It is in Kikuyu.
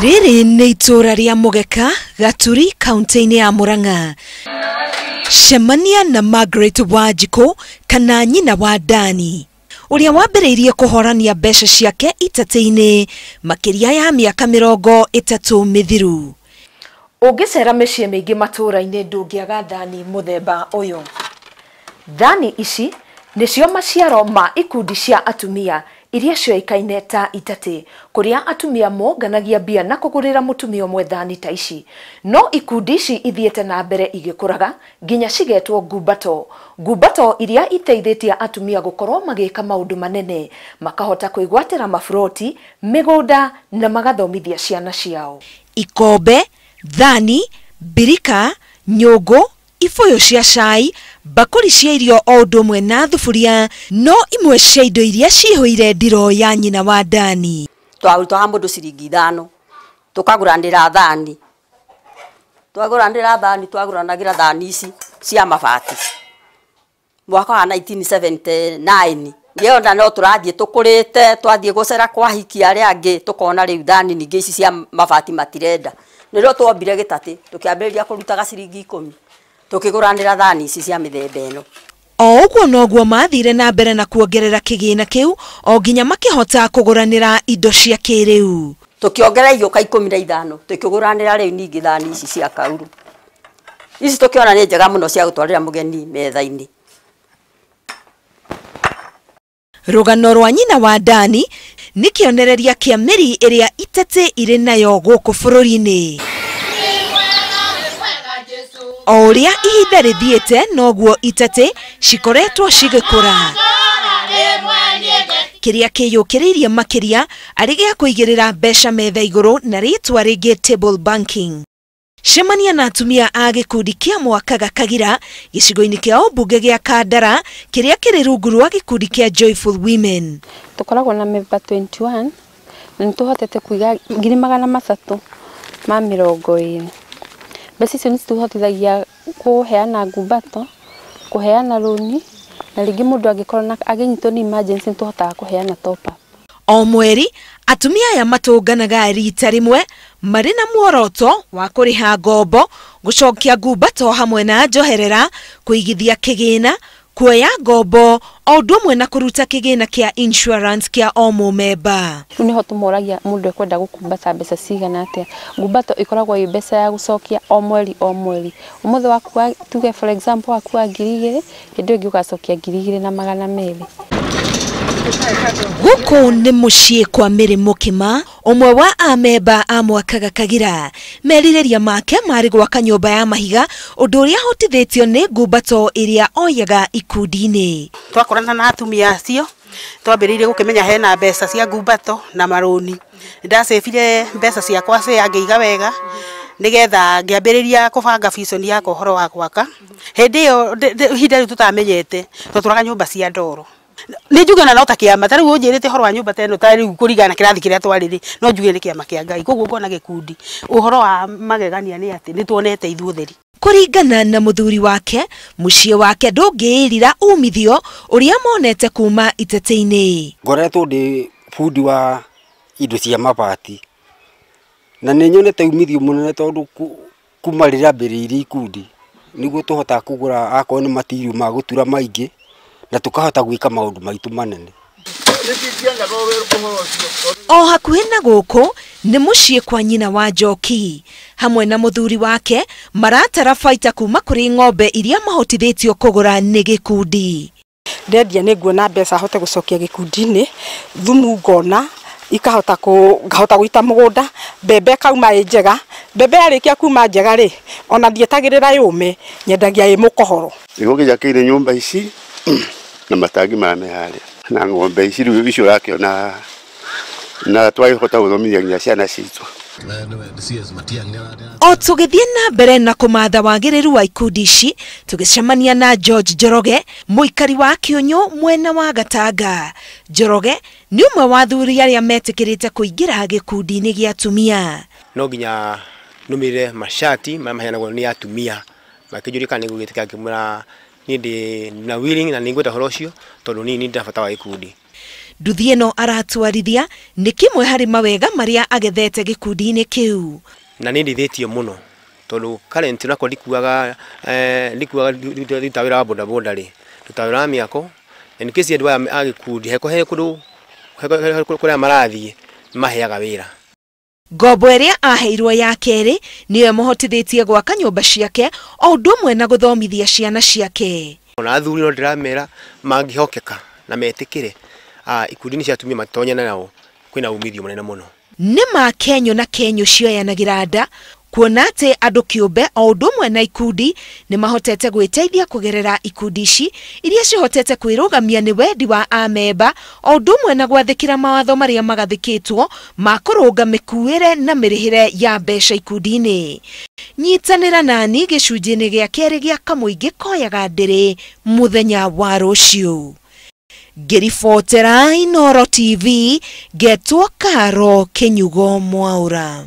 Rĩrĩ nĩ itũũra rĩa Mũgeka, Gaturi, kaunti-inĩ ya Murang'a. Cemania na Margaret Wanjikũ kana nyina wa Dani, ũrĩa wambĩrĩirie kũhorania mbeca ciake itatĩ-inĩ makĩria ya mĩaka 30 mĩthiru. Ũngĩcera mĩciĩ mĩingĩ matũũra-inĩ ndũngĩaga thani mũthemba ũyũ. Thani ici nĩcio maciaro ma ikundi cia atumia iria cioĩkaine ta itatĩ, kũrĩa atumia monganagia mbia na kũgũrĩra mũtumia ũmwe thani ta ici. No ikundi ici ithiĩte na mbere igĩkũraga nginya cigetwo ngumbato. Ngumbato iria iteithĩtie atumia gũkorwo magĩka maũndũ manene, makahota kwĩgwatĩra maburoti, mĩgũnda na magathomithia ciana ciao. Ikombe, thani, mbirika, nyũngũ, ibũyũ cia cai, mbakũri cia irio o ũndũ ũmwe na thuburia no imwe cia indo iria cihũire ndiro ya nyina wa Dani. Twarutaga mũndũ ciringi 5 tũkagũranĩra thani, twagũranĩra thani, twagũranagĩra thani ici cia mabati mwaka wa 1979. Ngĩona no tũrathiĩ tũkũrĩte, twathiĩ gũcera kwa hiki arĩa angĩ tũkona rĩu thani ningĩ ici cia mabati matirenda. Nĩrĩo twombire gĩtatĩ tũkĩambĩrĩria kũrutaga ciringi 10 tukiguranira thani ici cia mĩthemba ĩno. O ũguo noguo mathire na mbere na kuongerera kĩgĩna kĩu o nginya makĩhota kũgũranĩra indo cia kĩrĩu. Tukiongerera igĩũka 15 tukĩgũranĩra rĩu ningĩ thani ici cia kauru. Ici tũkĩona nĩ njega mũno cia gũtwarĩra mũgeni metha-inĩ. Rũgano rwa nyina wa Dani nĩ kĩonereria kĩa mĩri ĩrĩa itatĩ irĩ nayo gũkũ bũrũri-inĩ. O ũrĩa ihinda rĩthiĩte noguo itatĩ cikoretwo cigĩkũra. Kĩrĩa kĩyũkĩrĩirie makĩria arĩ gĩa kũigĩrĩra mbeca metha igũrũ na rĩtwa rĩngĩ table banking. Cemania na atumia a gĩkundi kĩa Mwaka Gakagira gĩcigo-inĩ kĩa ũmbunge gĩa Kandara kĩrĩa kĩrĩ rungu rwa gĩkundi kĩa Joyful Women. Tũkoragwo na member 21 na nĩtũhotete kũiga 320. Mbeca icio nĩcitũhotithagia kũheana ngumbato, kũheana rũni, na rĩngĩ mũndũ angĩkorwo agĩnyitwo nĩ emergency nĩtũhotaga kũheana top up. O mweri atumia aya matũnganaga rita rĩmwe marĩ na muoroto wa kũrĩha ngombo, gũcokia ngumbato hamwe na njoherera, kũigithia kĩgĩna, kuoya ngombo o ũndũ ũmwe na kũruta kĩgĩna kĩa insurance kĩa o mũmemba. Rĩu nĩho tũmoragia mũndũ ekwenda gũkumbata mbeca cigana atĩa. Ngumbato ĩkoragwo ĩ mbeca ya gũcokia o mweri o mweri. Ũmũthĩ wakua, tuge for example wakua 2000, hĩndĩ ĩyo ĩngĩ ũgacokia 2200. Gũkũ nĩ mũciĩ kwa Mary Mũkĩma, ũmwe wa amemba a Mwaka Gakagira. Merirĩria make marĩ gwaka nyũmba ya mahiga, ũndũ ũrĩa ahotithĩtio nĩ ngumbato ĩrĩa oyaga ikundi-inĩ. Twakorana na atumia acio twambĩrĩirie gũkĩmenya hena mbeca cia ngumbato na marũni. Nĩndacĩbire mbeca ciakwa cia ngĩiga wega nĩgetha ngĩambĩrĩria kũbanga vision yakwa ũhoro wa gwaka. Hĩndĩ ĩyo ihinda rĩu tũtamenyete twatũraga nyũmba cia ndoro. Nĩ njuge ona no ta kĩama, ta rĩu ũnjĩrĩte ũhoro wa nyũmba ta ĩno, ta rĩu kũringana na kĩrathi kĩrĩa twarĩ rĩ, no njuge nĩ kĩama kĩa Ngai. Koguo ngona gĩkundi ũhoro wa magegania nĩ atĩ nĩ tuonete ithuotheri. Kũringana na mũthuri wake, mũciĩ wake ndũngĩĩrira umithio ũrĩa monete kuma itatĩ-inĩ. Ngoretwo ndĩ bundi wa indo cia mabati na nĩ nyonete umithio mũnene tondũ kuma rĩrĩa ambĩrĩirie ikundi nĩguo tũhotaga kũgũra akorwo nĩ matirio ma gũtura maingĩ na tukahota gwĩka maũndũ maitũ manene. O hakuhĩ na gũkũ nĩ mũciĩ kwa nyina wa Njoki hamwe na mũthuri wake maratara baita kuma kũrĩ ng'ombe iria mahotithĩtio kũgũra nĩ gĩkundi. Ndendia nĩ nguona mbeca hote gũcokia gĩkundi-inĩ, thumu ngona ikahota ngahota gũita mũgũnda, mbembe ĩkauma ĩ njega, mbembe yarĩkia kuma njega rĩ, ona ndietagĩrĩra yũme, nyendagia ĩ mũkohoro. Nĩguo kĩnjakĩire nyũmba ici na matangi maya me harĩa na ng'ombe ici rĩu icio ũrakĩona na twagĩhota gũthomithia nginya ciana citũ. O tũgĩthiĩ na mbere na kũmatha wagĩrĩru wa ikundi ici, tũgĩcemania na George Njoroge, mũikari wa Kĩũnyũ mwena wa Gatanga. Njoroge nĩ ũmwe wa athuri arĩa metĩkĩrĩte kũingĩra gĩkundi-inĩ gĩa atumia. No nginya nũmĩrĩre macati marĩa maheanagwo nĩ atumia makĩnjũria kana nĩngũgĩtĩkĩra, ngĩmwĩra niĩ ndĩ na willing na nĩngwenda ũhoro ũcio tondũ niĩ nĩ ndĩ na bata wa gĩkundi. Nduthi ĩno aratwarithia nĩ kĩmwe harĩ mawega marĩa agethete gĩkundi-inĩ kĩu. Na nĩ ndeithĩtie mũno tondũ current nakwa ndikuaga ndikuaga nduta wĩra wa bodaboda rĩ, nduta wĩra wa mĩako. In case andũ aya a gĩkundi heko he kũndũ kũrĩa marathiĩ maheaga wĩra. Ngombo ĩrĩa aheirwo ya kerĩ nĩyo ĩmũhotithĩtie gwaka nyũmba ciake o ũndũ ũmwe na gũthomithia ciana ciake. Ona athuri no ndĩramera mangĩhokeka na metĩkĩre ikundi-inĩ cia atumia matonyane nao kwĩna umithio mũnene mũno. Nĩ ma kenyũ na kenyũ cioyanagĩra nda kuona atĩ andũ kĩũmbe o ũndũ ũmwe na ikundi nĩ mahotete gwĩteithia kũgerera ikundi ici iria cihotete kwĩrũgamia nĩ wendi wa amemba o ũndũ ũmwe na gwathĩkĩra mawatho marĩa magathĩkĩtwo ma kũrũnga mĩkuĩre na mĩrĩhĩre ya mbeca ikundi-inĩ. Nyitanĩra nani gĩcunjĩ-inĩ gĩa kerĩ gĩa Kamũingĩ Koyaga Ndĩrĩ mũthenya wa rũciũ. Ngĩribotera Inooro TV ngetwo Karo Kĩnyugo Mwaũra.